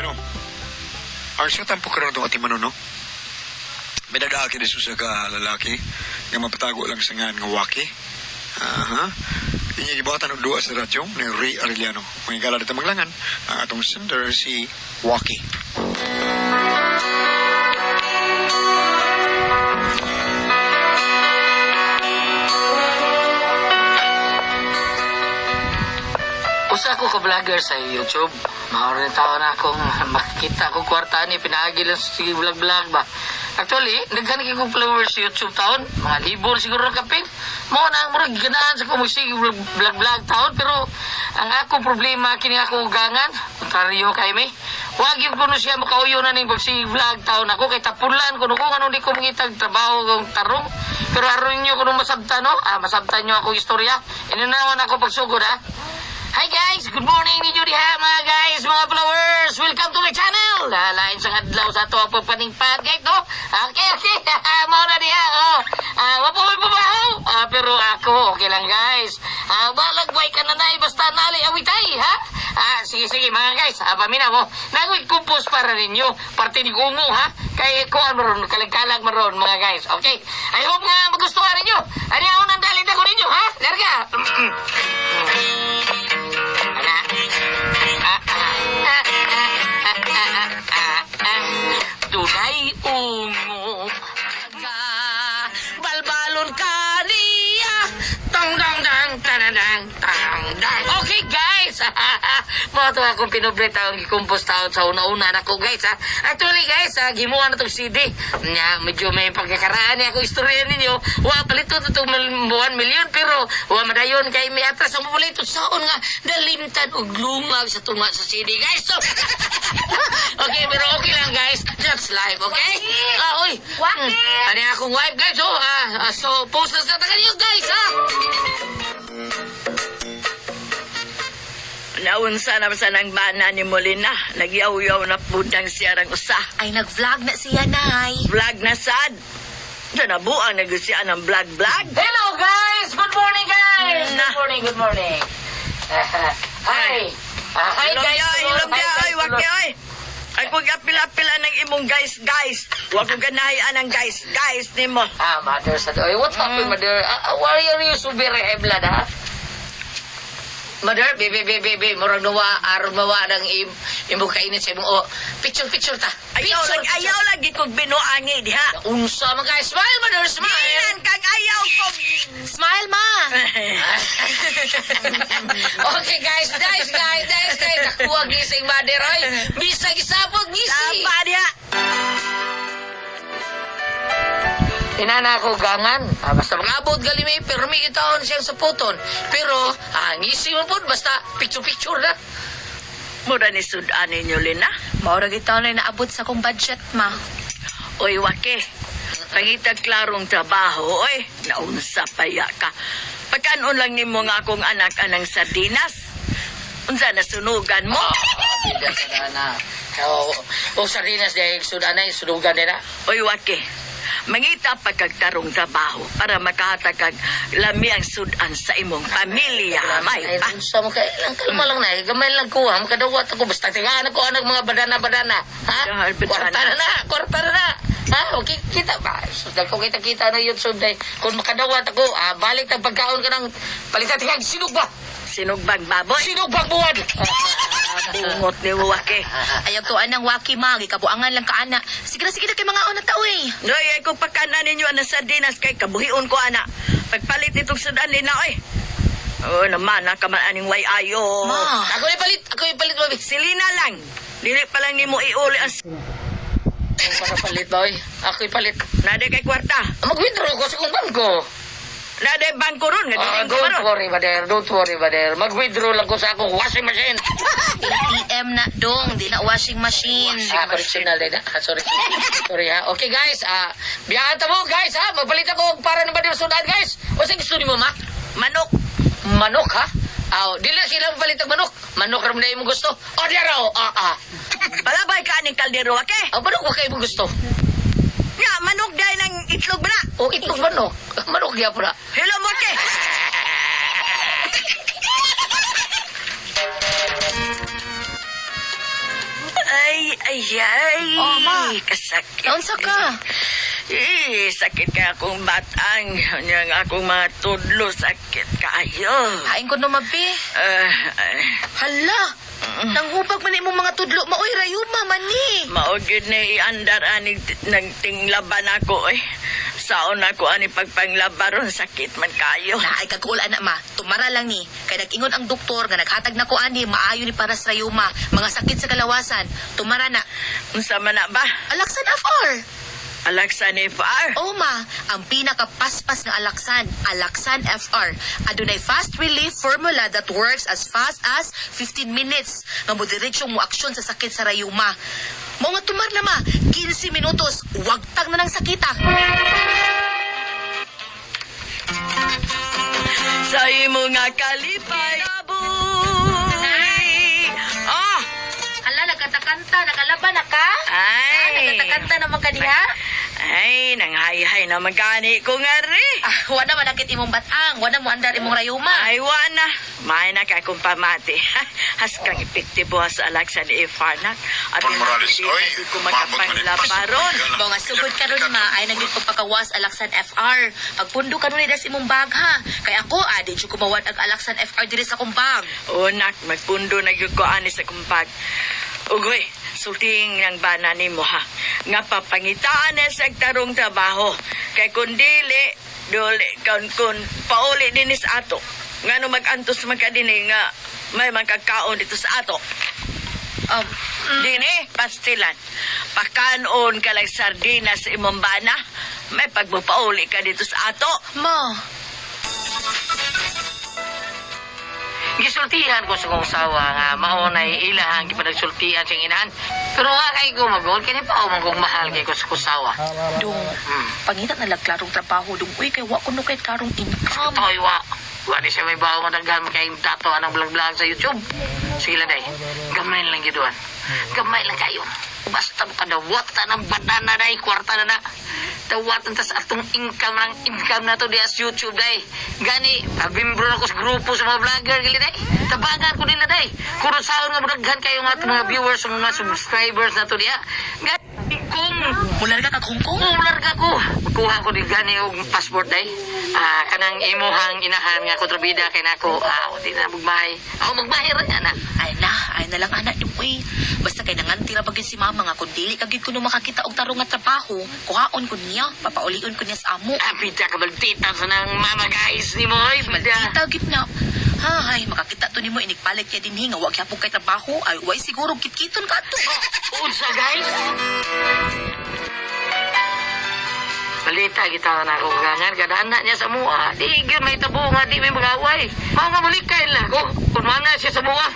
Arellano. Ang sa tampo karon itong ating manuno. May nagaaki din sa ka lalaki nga mapatago lang sa ngan nga waki. Aha. Inya gibuhatan og duwa sa radyo ni Ray Arellano. Mga gala dito maglangan ang atong sender si Waki. Usa ko ka vlogger sa YouTube. Maorin tao na akong makita ko kwarta ni pinaagi lang sa sige vlog-vlog ba. Actually, naghan kay kong followers sa YouTube taon, mga libo siguro kapin. Mao na ang murag ganaan sa kong sige vlog-vlog taon, pero ang ako problema kini ako ugangan, kontraryo kay mi. Wag gyud kuno siya makauyo na ning pagsige vlog taon ako kay tapulan kuno ko nganong di ko mangitag trabaho kong tarong. Pero aron ninyo kuno masabtan no? Ah, masabtan nyo ako istorya. Inanawan ako pagsugod ha. Hi guys! Good morning ninyo diha mga guys, mga followers! Welcome to my channel! Lalain sa adlaw sa ato ang pagpaningpad guys, no? Okay, okay! Mao na diha, oh! Ah, wapo may pabaho! Ah, pero ako, okay lang guys. Ah, balagway ka na nay, basta nali awitay, ha? Ah, sige, sige mga guys, ah, paminaw mo. Nagoy kumpos para ninyo, parte ni Gungo, ha? Kay kuan maron, kalag-kalag maron mga guys. Okay? I hope nga magustuhan ninyo. Ani ako nang dalit ako ninyo, ha? Larga! Ana. Ah, ah, ah, ah, ah, ah, ah, ah. Dunay ungo ka, balbalon ka niya. Tong dong dang tadadang tang dang. Okay guys. Mao to akong pinobre taon gikompose taon sa una-una nako guys ha. Actually guys, ha, gimuha na tong CD. Nya medyo may pagkakaraan niya ako istorya ninyo. Wa palito to tong 1 million pero wa madayon kay may atras ang palito saon nga nalimtan og lungag sa tunga sa CD guys. So, okay, pero okay lang guys. That's life, okay? Ah, oy. Waki! Ano yung akong wife guys, oh. Ah, ah, so post na sa tagal guys, ha? Naunsa na sa nang bana ni Molina. Nagyaw-yaw na pudang siya rang usa. Ay, nag-vlog na siya, Nay. Vlog na sad. Diyan na buang nagsiya ng vlog-vlog. Hello guys! Good morning guys! Na. Good morning, good morning. Hi. Ah, hi Hilom guys. ya, hilom Hi, ya, guys. oy, wag ya, oy. Ay, kung apila-apila ng imong guys, guys. Wag ko ganahian ang guys, guys nimo. Ah, mother sa Oy, what happened, mother? Ah, ah, why are you so very high blood, ha? Mother, baby, baby, baby, murag nawa, aron mawa ng im, imong kainit sa imong, oh, picture, picture ta. Ayaw Picture, lagi, ayaw lagi kog binuangi diha. Unsa man guys, smile, mother, smile. Ginan kang ayaw kog. Smile, ma! Okay guys, guys, guys, guys, guys, nakuha gising mother, oy. Bisag isapog gising. Tama diha. Inana ako gangan. Ah, basta mag-abot gali may pero may taon siyang saputon. Pero ah, ngisi mo po, basta picture-picture na. Mura ni sudan ninyo, Lina. Maurag itaw na naabot sa kong budget, ma. Oy, wake. Pangitag klarong trabaho, oy. Naunsa pa ya ka. Pagkanon lang nimo nga akong anak anang sardinas. Unsa nasunugan mo? Bida sa na. O, o sardinas dahil sudanay, sunugan din na. Oy, wake. Mangita pa kag tarong trabaho para makahatag kag lami ang sudan sa imong pamilya. May Ay, pa. unsa mo kay lang kalma lang na. Gamay lang ko ha. Makadawat ako basta tingaan ako anak mga badana-badana. Ha? Dahil badana. Kwarta na na, kwarta na na. Ha? Okay, kita ba? So, dahil ko kita-kita na YouTube dahil kung makadawat ako, ah, balik tag pagkaon ka ng palitan tingag sinog ba? Sinugbag baboy. Sinugbag buwan. Bungot ni wake. Ayaw to anang waki, ma. Gikabuangan lang ka, ana. Sige na kay mga una tao, eh. Noy, ay kung pagkanan ninyo ang sardinas kay kabuhion ko ana. Pagpalit itong sudan nila, oy. Oh, naman, nakaman aning way ayo. Ma. Ako ipalit, ako ipalit babi. Silina lang. Dili pa lang nimo iuli ang Para palit ba oy? Ako ipalit. Nade kay kwarta. Mag-withdraw ko sa kong bangko. Nade bangko ron nga Ah, dili ko don't ron. worry, Bader. Don't worry, Bader. Mag-withdraw lang ko sa akong washing machine. ATM na, dong. Di na washing machine. Ah, correctional din. Ah, sorry. Sorry ha. Okay guys, ah, biyahan ta mo guys ha. Magpalit ako para na ba sudan guys. O sa gusto nimo ma? Manok. Manok ha? Aw, dili na sila magpalit og manok. Manok ra man na imong gusto. O di raw. Ah, ah. Palabay ka aning kaldero ake. Ah, manok wa kay imong gusto. Nga manok dai ng itlog ba na. O itlog manok. Manok gyapon na. Hello mo ke. Ay, Ay, ay. Oh, ma. Kasakit. Naunsa ka? Eh, sakit kay akong batang. Unya nga akong mga tudlo, sakit kayo. Hain ko no, mabi. Ah, ay, Hala! Nanghubag man imong mga tudlo. Maoy, rayuma man ni. Mao gyud na iandar ani nagtinglaban ako eh. Saon ako ani pagpanglaba ron, sakit man kayo. Naay kagkuol ana ma, tumara lang ni. Kay nag-ingon ang doktor nga naghatag na ko ani maayo ni para sa rayuma, mga sakit sa kalawasan. Tumara na. Unsa man na ba? Alaksan FR. Alaksan FR. O ma, ang pinakapaspas nga alaksan, Alaksan FR. Adunay fast relief formula that works as fast as 15 minutes nga modiretsong mo aksyon sa sakit sa rayuma. Mao nga tumar na ma, 15 minutos, wagtang na ng sakita. Sa imo nga kalipay. Nabuhi. Ah! Hala, nagkanta-kanta, nakalaban na ka? Ay. Nagkanta-kanta naman ka diha? Ay, nanghayhay na magani ko nga ri. Ah, wala man akit imong batang, wala mo andar imong rayuma. Ay, wala. May na kay kong pamati. Haskang epektibo sa Alaksan FR na. At Juan Morales, hindi oy, na ko maabot man ni makapanlabaron. Mao nga sugod karon ma ay nagyud pagpakawas Alaksan FR. Pagpundo karon ni imong bag ha. Kay ako di jud ko mawad ang Alaksan FR diri sa akong bag. O nak, magpundo na gyud ko ani sa kumpag. Ugoy, sulting ng bana nimo ha. Nga papangitaan na sa tarong trabaho. Kay kun dili, duli, kun pauli din sa ato. Nga no mag-antos man ka dinhi nga may magkakaon dito sa ato. Dini, pastilan. Pakanon ka lang sardinas sa imong bana. May pagpapauli ka dito sa ato. Ma, Gisultihan ko sa kong asawa nga mao na ilahang gipanagsultihan siyang inahan. Pero nga kay ko magol kini pa ako kong mahal kay ko sa kong asawa. Dung, pangita na lang klarong trabaho dung uy kay wa ko no kay klarong income. Toy wa. Wa di siya may bawo nga daghan kay dato anang vlog-vlog sa YouTube. Sige lang day. Gamay lang giduan. Gamay lang kayo. Basta makadawat ta ng banana day, kwarta na na. Dawatan tas atong income ng income na to di as YouTube day. Gani, abimbro na ko sa grupo sa mga vlogger gali day. Tabangan ko nila day. Kung saan nga daghan kayo nga atong mga viewers, mga subscribers na to diya. Gani, kung Mularga kag Hong Kong? Umular ka ko. Kuha ko di gani og passport day. Ah, kanang imuhang inahan nga kontrabida kay nako. Ah, di na magmahay. Ako magmahay ra na. Ay na lang ana dung uy. Basta kay nanganti ra bagay si mama nga kun dili ka gyud kuno makakita og tarong nga trabaho, kuhaon ko niya, papaulion ko niya sa amo. Ah, bida ka maldita sa nang mama guys ni mo oy, bida. Maldita gyud na. Hay, makakita to nimo inigpalit kay dinhi nga wa gyapon kay trabaho. Ay, way siguro kitkiton ka to. Unsa guys? Balita kita na ako gangan kada anak niya sa mua. Di gyud may tabo nga di may magaway. Mao nga mulikay lang ko. Kun mga siya sa mua.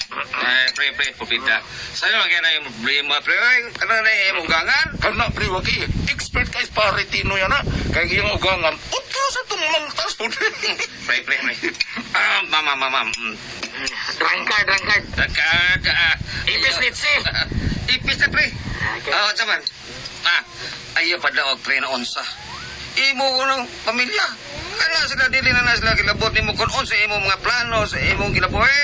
Ay, pre, pre, pupita. Sa'yo lang kaya na yung problema, pre. Ay, ano na yung ugangan? Kana pre wagi expert kay paretino yan ha. Kay iyang ugangan utlo sa tong mantas po. Pre, pre, pre. Ah, mama, mama. Drunkard, drunkard. Ka, ka, ah. Ipis litsi. Ipis na, pre. Okay. Ah, saman. Ah, ayaw pa daw, pre, na onsa. Imo ko ng pamilya. Kana sila, dili na na sila kilabot nimo kung unsa imong mga plano sa imong kinabuhi.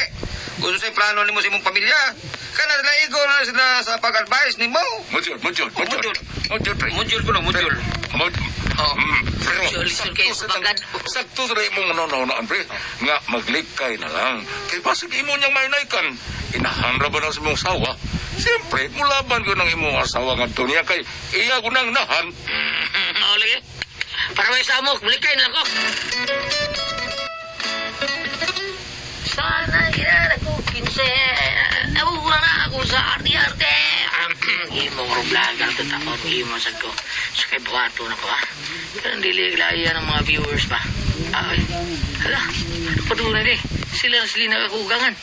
Kung unsay plano nimo sa imong pamilya. Kana sila, igo na sila sa pag-advise nimo. Mujur, mujur, mujur. Mujur. Mujur pre. Mujur ko na, mujur. Mujur. Oh. Pero Mujur, lisod kayo sa bagad. sakto sa imong nanaw-naan pre nga maglikay na lang. Kay basig imo niyang mainaykan. Inahan ra ba na sa imong sawa? Siyempre, mulaban ko ng imong asawa nga niya kay iya ko nang nahan. Oo, lagi. Para may samok, bulikay na lang ko. Sana yan ako, kinse. Nabukulang na ako sa arte-arte. Imo ko vlogger to tapon imo sad ko. Sa kay buhato na ko ah. Pero dili laya ng mga viewers ba. Ay, hala, padunay ni. Sila na sila nakakugangan.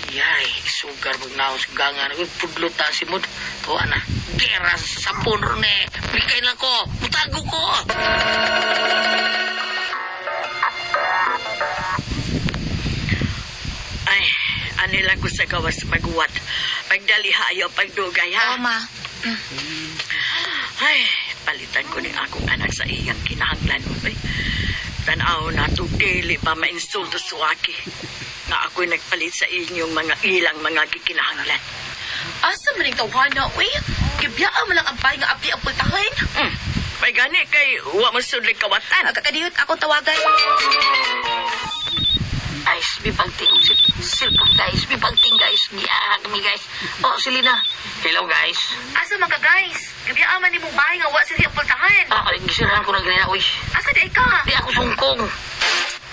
Yay, sugar magnaos gangan ako pudlot ta si mod. Tuwa na. Gera sa sapon ron eh. Blikay lang ko. Mutago ko. Ay, ani lang ko sa gawas maguwat. Pagdali ha, ayaw pagdugay ha. Oo, ma. Ay, palitan ko ni akong anak sa iyang kinahanglan. Ay, tanaw na to, dili pa mainsulto suwaki. Nga ako'y nagpalit sa inyong mga ilang mga gikinahanglan. Asa man ang tawhana, uy? Gibiyaan man lang ang bahay nga abdi ang pultahin. May gani kay wa mo sudlig kawatan. Agakadiyot akong tawagan. Guys, bipagting cellphone guys, bipagting guys. Giya kami guys. Oh, Selena. Hello guys. Asa man ka, guys? Gibiyaan man nimong bahay nga wa sila ang pultahan. Ah, gisirahan ko na ganina, uy. Asa di ay ka? Di ako sungkong.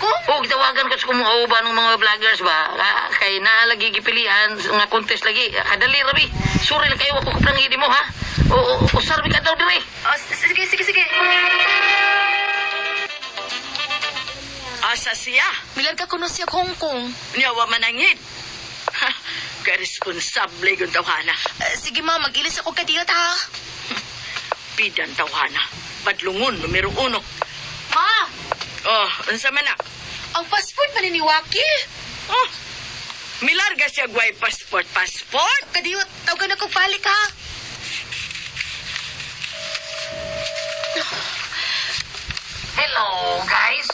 Kung? Oh, gitawagan ko sa kung uban ng mga vloggers ba? Ah, kay naa lagi gipilian nga contest lagi. Kadali rabi. Sorry lang kayo ako kuprang mo ha. O, o, usar mi ka daw dire. Oh, sige, sige, sige. Asa siya? Milan ka kuno siya Hong Kong. Niya wa manangit. Ha, kay responsable yung tawhana. Sige ma, mag-ilis ako kadiyot ha. Pidan tawhana. Badlungon, numero uno. Ma, Oh, unsa man na? ang passport man ni Waki. Oh, milarga siya gway passport. Passport? Kadiyot, tawagan ako balik ha. Hello guys.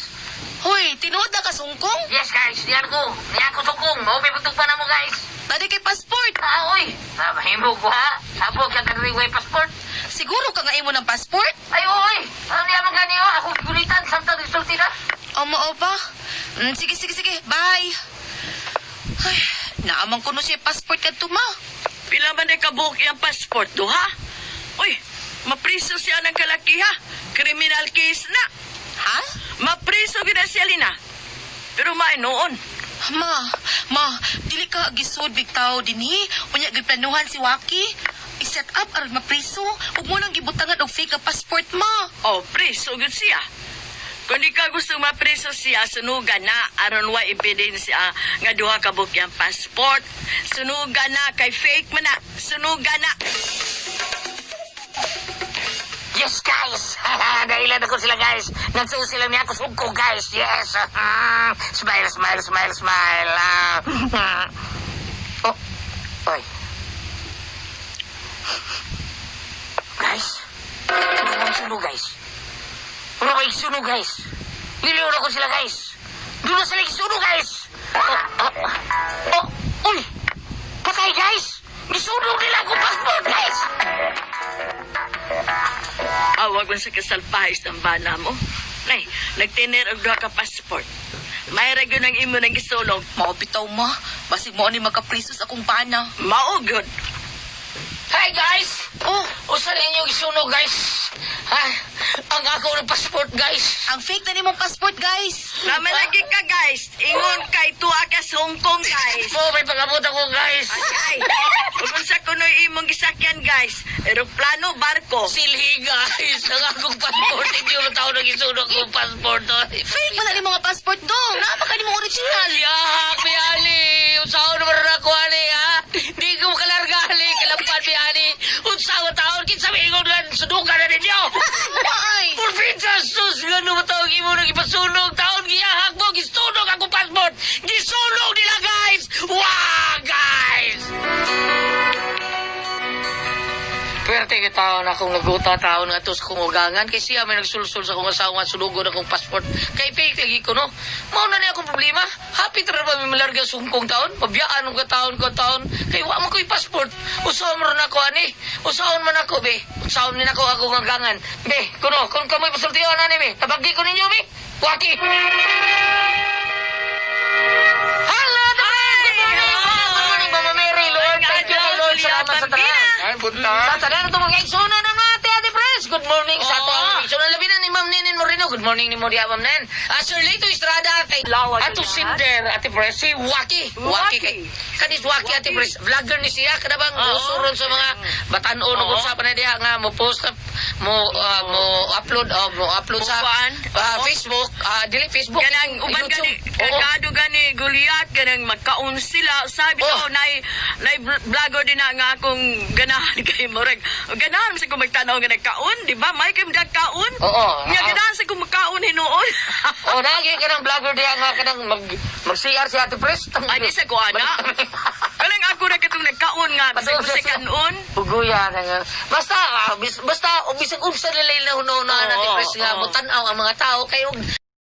Hoy, tinuod na ka sungkong? Yes guys, diyan ko. Diyan ko sungkong. Mao may pagtugpa na mo guys. Nadi kay passport. Ah, oy. Ah, mahimo ko ha. Sabog ka kadiri way passport. Siguro ka nga imo ng passport? Ay, oy. Ano niya man gani oh? Ako gunitan samtang resulti na. O mao ba? Sige, sige, sige. Bye. Ay, naamang ko no siya passport kadto ma. Pila man na kabuok iyang passport, duha? Uy, mapriso siya ng kalaki ha. Criminal case na. Ha? Mapriso gina siya, Lina. Pero may noon. Ma, ma, dili ka gisud bitaw dinhi. Unya giplanuhan si Waki. I-set up aron mapriso. Ug mo nang gibutangan og fake nga passport ma. Oh, preso gyud siya. Kung di ka gusto mapreso siya, sunugan na. Aron wa ebidensya nga duha ka buok iyang passport. Sunugan na kay fake man na. Sunugan na. Yes, guys! Dahilan ako sila, guys. Nagsuo sila niya ako sugko, guys. Yes! Smile, smile, smile, smile. Ah. Oh. Oy. Guys? Ano bang sunog, guys? Ano ba sunog, guys? Niliwan ako sila, guys. Doon na sila isunog, guys! Oh, oh, oh, uy! Patay, guys! Gisunog nila akong passport, guys! Awag man sa kasalpahis ng bana mo. Nay, nagtiner og duha ka passport. May ra gyud ang imo nang gisulong. Mao bitaw ma. Basig mo ni makapriso sa akong pana. Mao gyud. Hi, guys! Oh, Usa ninyo gisunog, guys. Ha? Ang ako ng passport, guys. ang fake na nimong passport, guys. Naman lagi ka guys. Ingon kay tuwa ka sa Hong Kong guys. Mo, may pag-abot ako, guys. Ay, ug unsa kunoy imong gisakyan guys? Eroplano, barko. Silhi, guys. Ang akong passport. Hindi mo tao nang isunog akong passport. Oy. Fake man na nimong nga passport dong. Naa pa ka nimong original. Yahak, mi Ali. Unsaon naman na ako, Ali, ha? Di ko makalarga, Ali. Kalampan, mi Ali. Unsaon taon, kinsa may ingon nga, sunugan na ninyo. Ay. Purpinsa, sus, nga naman tawag imo nang ipasunog. Taon, giyahak mo, gisunog akong passport. Gisunog nila, guys. Wah, guys! Pwerte kay taon akong naguta taon nga to sa kong ugangan kay siya may nagsulsul sa akong asawa nga sulugon akong passport kay fake lagi ko no. Mao na niya akong problema. Happy tra ba may malarga sungkong taon? Pabiyaan og taon ko taon kay wa man ko'y passport. Usaon man ako ani. Usaon man ako be. Usaon ni nako akong ugangan. Be, kuno kun kamoy pasultihan ani be. Tabagi ko ninyo be. Waki. Hello, the best! Good morning! Good morning, Mama Mary. Lord, thank you, Lord. Salamat sa tanan. Ay, buntag. Sa tanan itong mga iksuna na nga, Ate Ate Pres. Good morning sa ato ang iksuna. Labi na ni Ma'am Nenen Moreno. Good morning ni Moria, Ma'am Nen. Ah, Sir Lito Estrada, kay Lawa Ato yun, Sinder, Ate Pres, si Waki. Waki. Waki. Kay, kanis Waki, Ate Pres. Vlogger ni siya. Kada bang uso ron sa mga batanon o kung sa na diha nga mo post na, mo, ah, mo upload, oh, mo upload sa Mo kuan. Facebook. Dili Facebook. Kanang uban YouTube. gani Oo. kagado gani Goliath kanang magkaon sila sabi Oh. ko nay nay vlogger din na nga akong ganahan kay murag ganahan sa ko magtanaw nga nagkaon di ba may kay nagkaon Oo. nga ganahan sa ko magkaon hinuon. Oh, nagi ka ng vlogger diha nga kanang mag mag CR si Ate Pres. Ay di sa ko ana kanang ako ra katong nagkaon nga bisag Patuloy sa kanon. Puguya na nga. Basta, basta, o bisag unsa nila yung nahunaw na Oo, Ate Pres nga, oo. mo tan-aw ang mga tao, kay og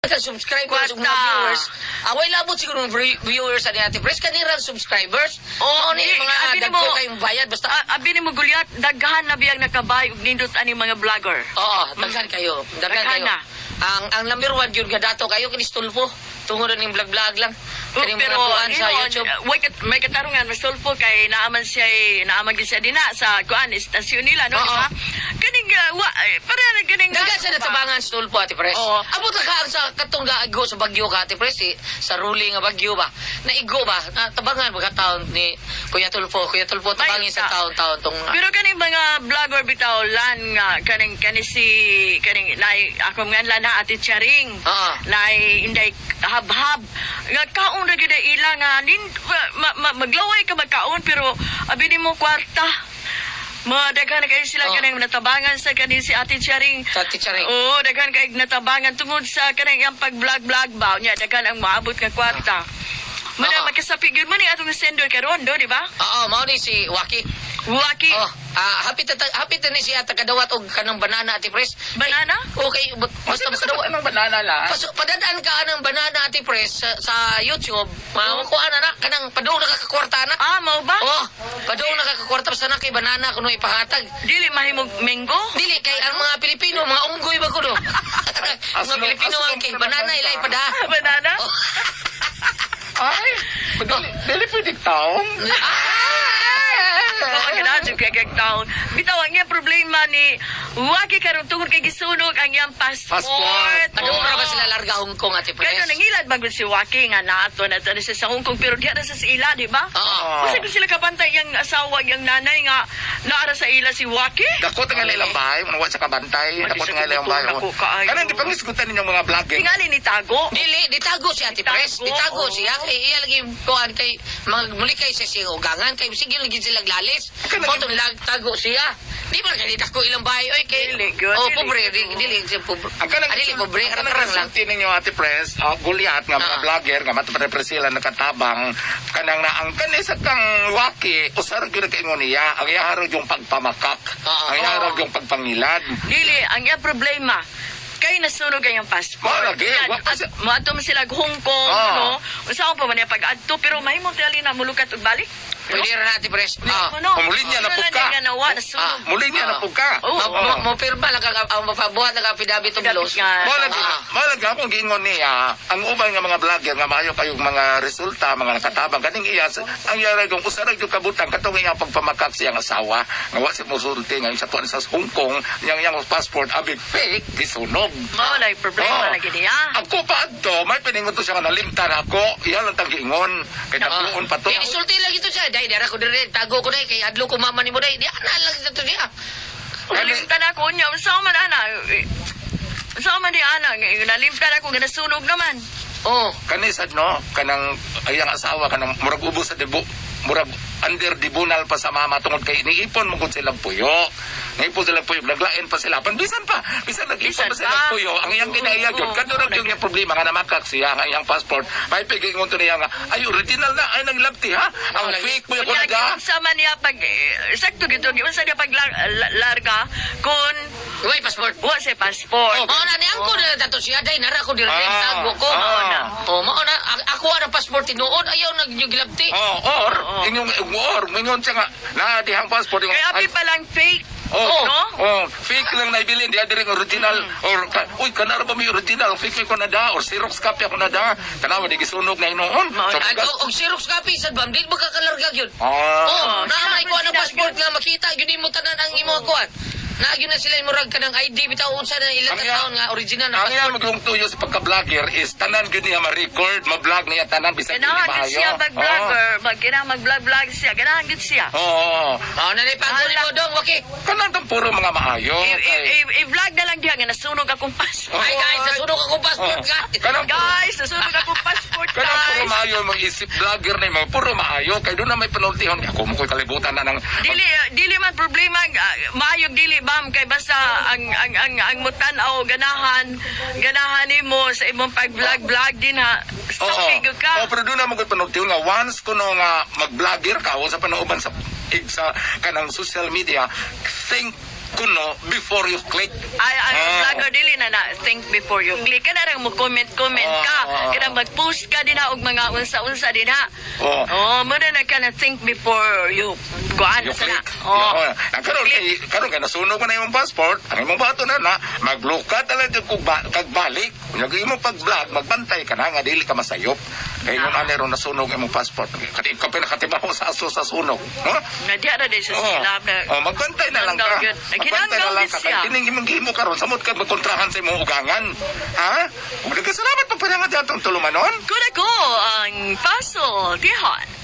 Kang subscribers ug mga Kwarta. viewers. Away labot siguro ng viewers ani, Ate Pres, kanirang subscribers. Oo, Mao ni di, mga abi dagko nimo- kayong bayad basta. Ah, abi ni mo, Gulyat, daghan na biyang nakabay og nindot ani mga vlogger. Oo, daghan kayo. Daghan Daghan kayo. na. Ang number one yun nga dato kayo kini Stulfo. Tungod ning vlog-vlog lang. Oh, Kani mga kuan sa yun, YouTube. may katarungan, mas tulpo kay naaman siya, naaman gyud siya dina sa kuan istasyon nila, no, Oo. di ba? Kaning wa eh, para na kaning Daghan sa natabangan Stulfo, Ate Pres. Oo. Abot ka ang sa katong gaigo sa bagyo ka, Ate Pres, eh, sa ruling nga bagyo ba. Naigo ba? Natabangan ba taon ni Kuya Tulfo? Kuya Tulfo tabangin sa May- taon-taon tong Pero kaning mga vlogger bitaw lan nga kaning kani si kaning nay ako nga lan ha Ate Charing. Oo. Nay inday habhab nga kaon ra gyud ay ila nga nin, maglaway ka magkaon pero abi nimo kwarta. Mga daghan na kayo sila Oo. kanang natabangan sa kaning si Ate Charing. Sa Ate Charing. Oo, daghan kay natabangan tungod sa kanang iyang pag-vlog-vlog ba. Nya daghan ang maabot nga kwarta. Mana Oo. makasapig gyud man ni atong sender karon do, di ba? Oo, mao ni si Waki. Waki. Oh, hapit ta ni siya takadawat og kanang banana, Ate Pres. Banana? Okay, basta Basta makadawat. ng banana lang. Paso, padadaan ka ng banana, Ate Pres, sa YouTube. Makukuha na na, kanang padung nakakakwarta na. Ah, mao ba? Oh, padung nakakakwarta basta na kay banana kuno ipahatag. Dili mahimog mango? Dili kay ang mga Pilipino, mga unggoy ba kuno? Mga Pilipino ang kay banana ilay pada. Banana? Oh. Ay, dili, dili pwede taong. Oo, ganahan jud kay kay taon. Bitaw ang iyang problema ni Waki karon tungod kay gisunog ang iyang passport. Passport. Padung ra ba sila larga Hong Kong, Ate Pres? Kaya nangilad man gud si Waki nga naato na to siya sa Hong Kong pero diha na sa ila, di ba? Oo. Kasi kung sila kabantay yung asawa, yung nanay nga naara sa ila si Waki. Dako nga ilang bahay, mga wa sa kabantay, Ay, dako sa nga ilang bahay. dako kaayo. Kanang di pangisgutan ninyong mga vlogger. Tingali ni Tago. Dili, ditago si Ate Pres. Ditago, Ditago oo. siya. Kay iya lagi kuan kay mga muli kay siya siya ugangan kay sige lagi sila lalis. Kaya Mo tong tago siya. Di ba kay dako ilang bahay oy kay Dili, gyud, Oh, dili, pobre, gyud. dili dili siya pobre. Ang kanang Ah, dili pobre, ang kanang arang lang. resulti ninyo Ate Pres, Goliath nga mga vlogger nga mata pa sila nakatabang kanang na ang kani sa kang waki usar gyud kaingon niya ang iya harog yung pagpamakak, ang iya harog yung pagpangilad. Dili, ang iyang problema, kay nasunog ang iyang passport. Mao lagi, Yan, wa pa siya- Moadto man sila og Hong Kong, no? Unsa pa man niya pag-adto, pero mahimong tingali na mulukat og balik. Pwede ra na, Ate Pres. Ano? Muli niya na Ano po lang ka. niya nga nawa, nasunog. Muli niya na po ka. Oo. Mo pirma lang kang ang mapabuhat lang ang affidavit of loss. Nga. Mao lagi, mao lagi akong giingon niya, ang uban nga mga vlogger nga maayo kayong mga resulta, mga nakatabang kaning iya ang iya ra yung usarag yung kabutang katong iya pagpamakak siyang asawa nga wa siya mosulti nga sa tuan sa Hong Kong yang iyang passport abi fake gisunog. Mao lang problema Oo. lagi niya. Ako pa adto, may piningon to siya nga nalimtan ako. Iya lang tang giingon kay dagkuon pa to. Eh, isulti lang ito siya. Dahil dara ko dire, tago ko dahil, kay adlo ko mama ni mo dahil. Di, ana lang ito siya. Nalimtan ako niya. Unsa man ana? Unsa man di ana? Nalimtan ako nga nasunog naman. Oh. Kani sad no, kanang ayang asawa kanang murag ubos sa dibo, murag under dibunal pa sa mama tungod kay iniipon mo gud silang puyo. Niipon silang puyo, naglain pa sila. Pan bisan pa, bisan nag-ipon Bisan pa silang pa. puyo. Ang iyang kinaiya gyud, Oo, kadto ra oo, gyud nga problema nga namakak siya ang iyang passport. May pigingon to niya nga ay original na ay nanglabti ha. Ang Wala. fake mo ko Unya, na giunsa man niya pag eh, sakto gito giunsa niya pag larga kun Uy, passport. wa siya passport. Mao na ni angko na dato siya dahil nara ko dire tago ko. Ah. Mao na. Oh, mao na ako ang passport tinuod ayaw nagyugilabti. Oh, or Oo. inyong or mingon siya nga na dihang passport ingon, Kaya ay, abi pa lang fake. Oh, No? oh, fake lang naibilin, di diri original or ka, uy kanara ba may original, fake ko na da or Xerox copy ako na da. Tanawa di gisunog na hinuon. Mao So, At og Xerox copy sad bam di ba kakalarga gyud. Ah. Oh, naa may kuan ang passport nga makita gyud nimo tanan ang imong kuan. Naa gyud na sila murag kanang ID bitaw unsa na ilang Ang iya- taon nga original na Ang passport. iya magyung tuyo sa pagka-vlogger is tanan gyud niya ma-record, ma-vlog niya tanan bisan dili Ganahan gud maayo. siya mag-vlogger, mag ganahan mag-vlog-vlog siya, ganahan gud siya. Oo. Oo. Mao na ni paguli mo dong, okay. Kanang tang puro mga maayo. I-vlog na lang diha nga nasunog akong passport. Ay guys, nasunog akong passport Oo. ka. Kanang Guys, nasunog akong passport, Kanang puro guys. maayo mo isip vlogger nimo, puro maayo kay doon na may penaltyhon. Ako mo ko'y kalibutan na ng Dili dili man problema maayog dili bam kay basta ang mutan-aw ganahan ganahan nimo sa imong pag-vlog-vlog din ha. Oo. Sakig ka. Oo, pero doon na mo panultiyon nga once kuno nga mag-vlogger ka o sa panauban sa ig sa kanang social media, think kuno before you click. Ay, ang vlogger dili na na think before you click. Kana rang mo comment comment ka. Kana mag-post ka din na og mga unsa-unsa din ha. Oh, mo na na kana think before you kuan You sa na. click. Oh. Oh. Ang karon kay karon kay nasunog man na imong passport, ang imong bato na na maglukat na lang jud kog kag balik. Unya kay imong pag-vlog, magbantay ka na nga dili ka masayop. Kay imong ani ron nasunog imong passport. Kati ka pinakatibaho sa aso sa sunog, no? Na diya ra din sa silab na. Oh, magbantay na lang ka. Nanggaw yun. Magbantay na lang ka. Naghinanggaw Kay siya. kining imong gihimo karon samot ka magkontrahan sa imong ugangan. Ha? Ug nagkasalamat pa pa nga atong tulumanon. Kuna ko ang Paso Tihon.